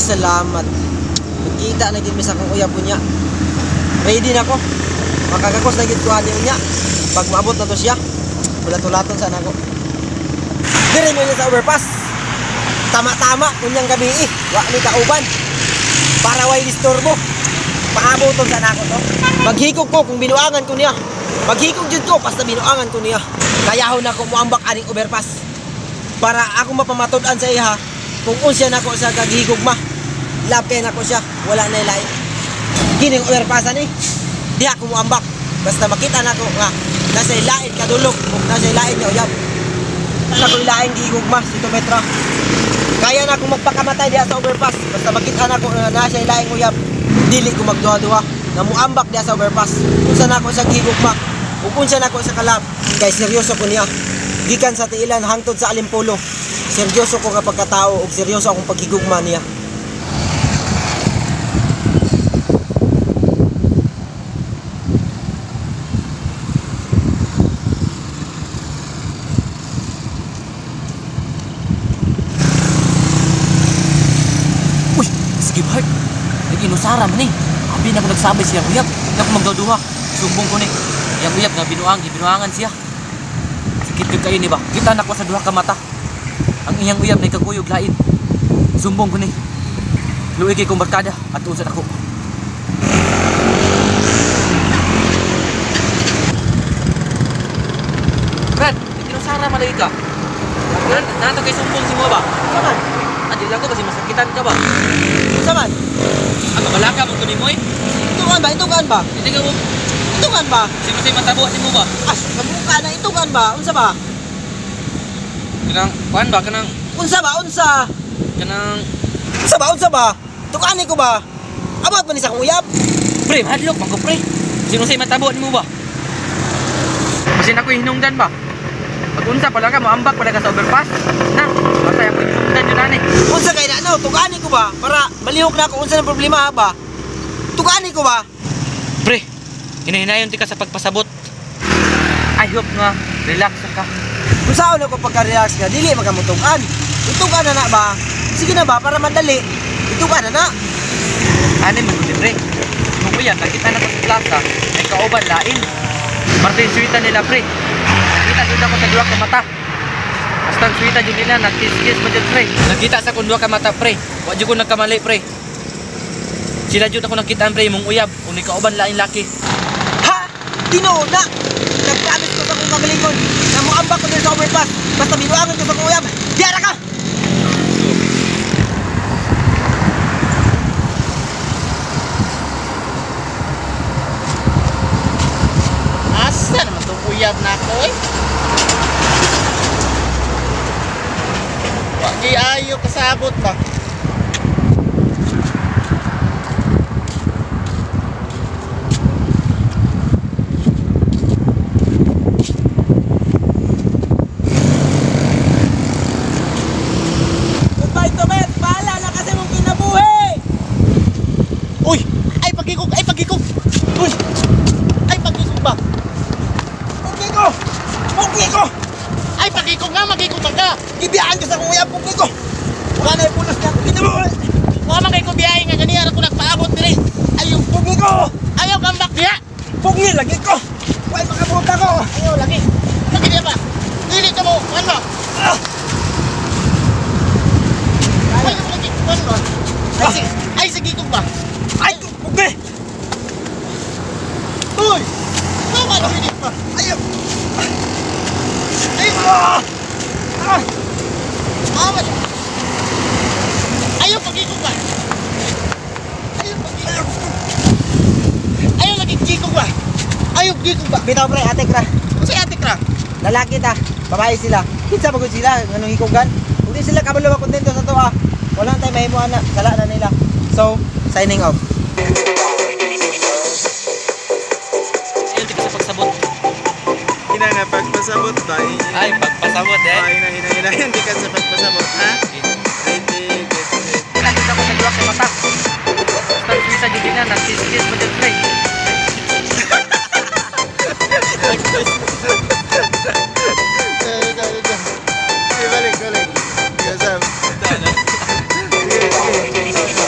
Salamat. Nagkita na gid mi sa akong uyab unya. Ready na ko. Makagakos na gid ko ani unya. Pag maabot na to siya, bulat-ulaton sa nako. Dire mo niya sa overpass. Tama-tama unyang gabi eh. Wa ni kauban. Para way disturbo. Paaboton sa nako to. Maghikog ko kung binuangan ko niya. Maghikog jud ko basta binuangan ko niya. Kayahon nako moambak aning overpass. Para ako mapamatud-an sa iya kung unsya nako sa kaghigugma. Love kay nako siya, wala na lain. Kining overpass ani. Diha ko moambak. Basta makita nako nga nasa ilain kadulog ug nasa ilain nga uyab. Nasa ko ilain gihigugma si Tometra. Kaya na akong magpakamatay diha sa overpass. Basta makita nako nga nasa ilain uyab. Dili ko magduha-duha nga moambak diha sa overpass. Unsa nako sa gihigugma ug unsa nako sa kalab. Kay seryoso ko niya. Gikan sa tiilan hangtod sa Alimpulo. Seryoso ko nga pagkatao ug seryoso akong paghigugma niya. Uy, sige Bart. Nag-inusara man eh. Abi na ko nagsabay siya uyab. Di ako magduduha. Sumbong ko ni. Yang uyab nga binuang, gibinuangan siya. Sakit gyud kayo ni ba? Kita na ko sa duha ka mata. Ang iyang uyab na ikaguyog lain. Sumbong ko ni. Luoy kay kong barkada at unsa nako. Brad, nag-inusara man lagi ka. Nato kay sumbong si mo ba? Unsa man? Ah, di lang ko kasi masakitan ka ba? Unsa man? Ah, mabalaka mo to ni mo eh. Itukan ba? Itukan ba? Hindi ka mo. Itukan ba? Sino say matabo ni mo ba? Ah, kabuka na itukan ba? Unsa ba? Kanang kuan ba kanang Unsa ba? Unsa? Kanang Unsa ba? Unsa ba? Tukani ko ba? Abot man ni sa akong uyab. Pre, hadlok man ko pre. Sino say matabo ni mo ba? Basin ako hinungdan ba? Pag unsa pala ka moambak pala ka sa overpass. Na, patay ako hinungdan yun ani. Unsa kay na no? Tukani ko ba? Para malihok na ako unsa ng problema ha ba? Tukani ko ba? Pre, hinahinayon ti ka sa pagpasabot. I hope nga relax ka. Unsaon ako pagka-relax nga dili makamutukan. Itukan na na ba? Sige na ba para madali. Itukan na na. Ani mo gud pre. Kung kuya nakita na ko sa plaza, may kauban lain. Martin suwita nila pre. Nakita jud ako sa duha ka mata. Basta ang suwita jud nila nagkiss-kiss pa jud pre. Nakita sa akong duha ka mata pre. Wa jud ko nagkamali pre. Sila jud ako nakitaan pre imong uyab ug ni kauban lain laki. Ha! Tinuod na! Nag-promise ko sa akong kagalingon na moambak ko din sa overpass. Basta binuangan ko sa akong uyab. Diara ka! Asa naman itong uyab na ako eh? Wagi ayo kasabot ba? Goodbye, Tomet! Bahala na kasi mong kinabuhi! Uy! Ay pagikog! Ay pagikog! Uy! Ay pagikog ba? Pugli ko! Pugli ko! Ay pagikog nga! Magikog man ka! Gibiyaan ko sa akong uyab! Pugli ko! Wala na yung pulos niya akong kinabuhi! Wa man kay ko biyahe nga ganiya ako nagpaabot diri. Ayaw! Pugli ko! Ayaw comeback diha! Pugli lagi ko! Why makabuta ko! Ayaw lagi! Lagi diha ba? Dili ka mo! Ano ba? Ah! Ayaw lagi! Ano ba? Ay sige! Ay sige kog ba? Ay! Pugli! Uy! Tama na dili ba? Ayaw! Ay! Ah! Ah! Tama na! Ayaw pagikog ba? Ayaw pagikog! Ayaw lagi gikog ba? Ayaw gikog ba? Bitaw pre, ate kra. Unsay ate kra? Lalaki ta, babae sila. Kinsa ba gud sila nganong hikugan? Kung di sila kabalo kontento sa toa, wala na tayo mahimo ana, sala na nila. So, signing off. Ayaw ti ka sa pagsabot. Hina nga pagpasabot ba? Ay, pagpasabot eh. Ay, hina, hina, hina. Hindi ka sa pagpasabot, ha? Ready, get set. Nakita ko sa duha ka mata. Basta ang suwita jud nila nagkiss-kiss pa jud pre. Sige, balik, balik. Sige, Sam. Sige, sige.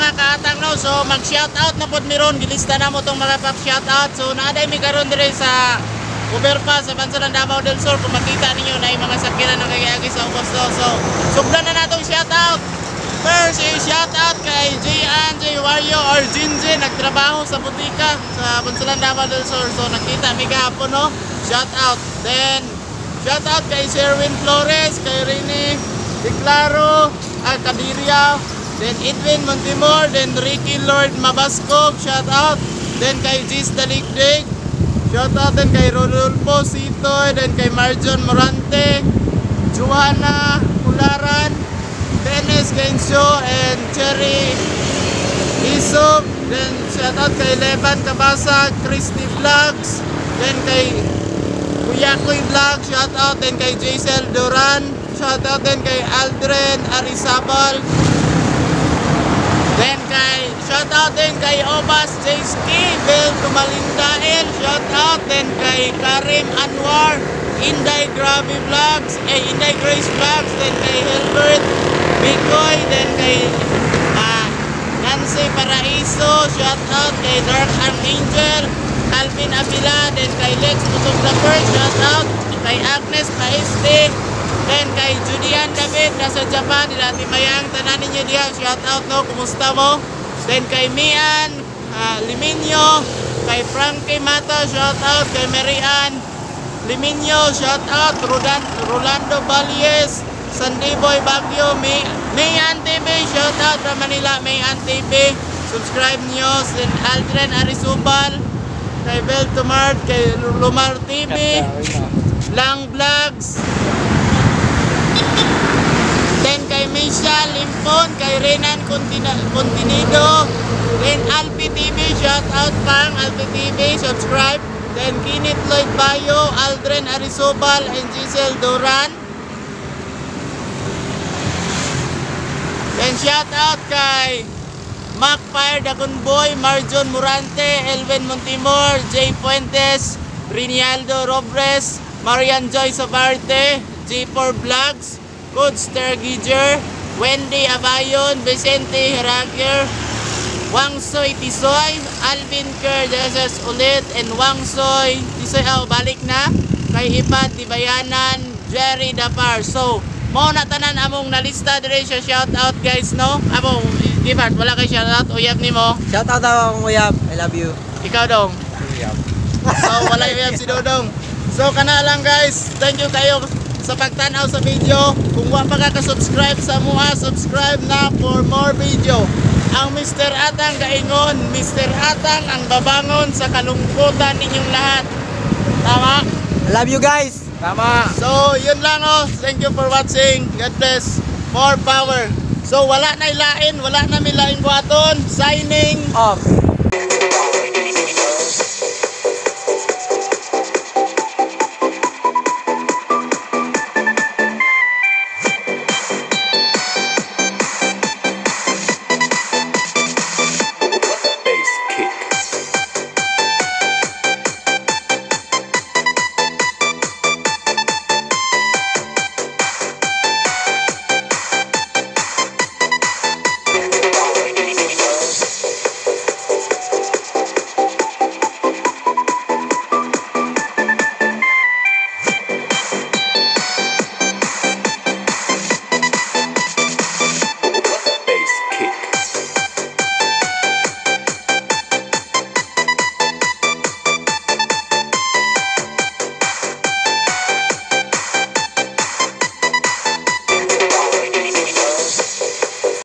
mga kaatang, no. So mag-shoutout na pod mi ron, gilista na mo tong mga pap shoutout. So naaday mi karon dire sa overpass sa bansa ng Davao del Sur. Kung makita ninyo na yung mga sakyanan ng kagiagi sa ubos, no. So sugdan na natong shoutout. First is shoutout kay J. J. Wario or Jinjin, nagtrabaho sa butika sa Bansalan, Davao del Sur. So nakita mi gahapon, no. Shoutout. Then shoutout kay Sherwin Flores, kay Rene Declaro, Kadiria, then Edwin Montimor, then Ricky Lord Mabascog, shoutout. Then kay Gis Daligdig, shoutout din kay Rodolfo Sitoy, then kay Marjon Morante, Joanna Kularan, Dennis Gensio, and Cherry Isop. Then shoutout kay Levan Kabasa, Christy Vlogs, then kay Kuya Kuy Vlog, shoutout din kay Jaisel Duran, shoutout din kay Aldrin Arizabal. Then kay shoutout din kay Obas Jayski, Bel Tumalindael, shoutout din kay Karim Anwar, Inday Grabe Vlogs, eh, Inday Grace Vlogs, then kay Hilbert Bikoy, then kay Nancy Paraiso, shoutout kay Dark Archangel, Calvin Avila, then kay Lex Photographer, shoutout kay Agnes Paiste, then kay Julian David, nasa Japan, nila Ate Mayang, tanan ninyo diha, shoutout, no, kumusta mo? Then kay Mian Liminyo, kay Frankie Mata, shoutout kay Marian Liminyo, shoutout Rolando Valles, Sandy Boy Baguio, Mayan TV, shoutout from Manila, Mayan TV, subscribe nyo, then Aldrin Arizubal, kay Bel Tumart, kay Lumar TV, Lang Vlogs, then kay Misha Limpon, kay Renan Continido, then Alpi TV, shout out pang Alpi TV, subscribe, then Kinit Lloyd Bayo, Aldrin Arizobal, and Giselle Duran. Then shout out kay Mac Fire Dagunboy, Marjon Murante, Elvin Montimor, Jay Fuentes, Rinaldo Robles, Marian Joy Sabarte, G4 Vlogs, Good Giger, Wendy Abayon, Vicente Heragier, Wangsoy Tisoy, Alvin Kerr, Jesus ulit, and Wangsoy Tisoy, oh, balik na, kay Ipad Dibayanan, Jerry Dapar. So, mo na tanan among nalista dire siya, shout out guys, no? Among Gifart, wala kay shout out, uyab nimo. Shout out akong uyab. I love you. Ikaw, Dong. So wala uyab si Dodong. So kana lang guys, thank you kayo sa pagtan-aw sa video. Kung wa pa ka ka-subscribe sa mua, subscribe na for more video. Ang Mr. Atang gaingon, Mr. Atang ang babangon sa kalungkutan ninyong lahat. Tama? I love you guys. Tama. So, yun lang oh. Thank you for watching. God bless. More power. So, wala na ilain. Wala na milain buhaton. Signing Off.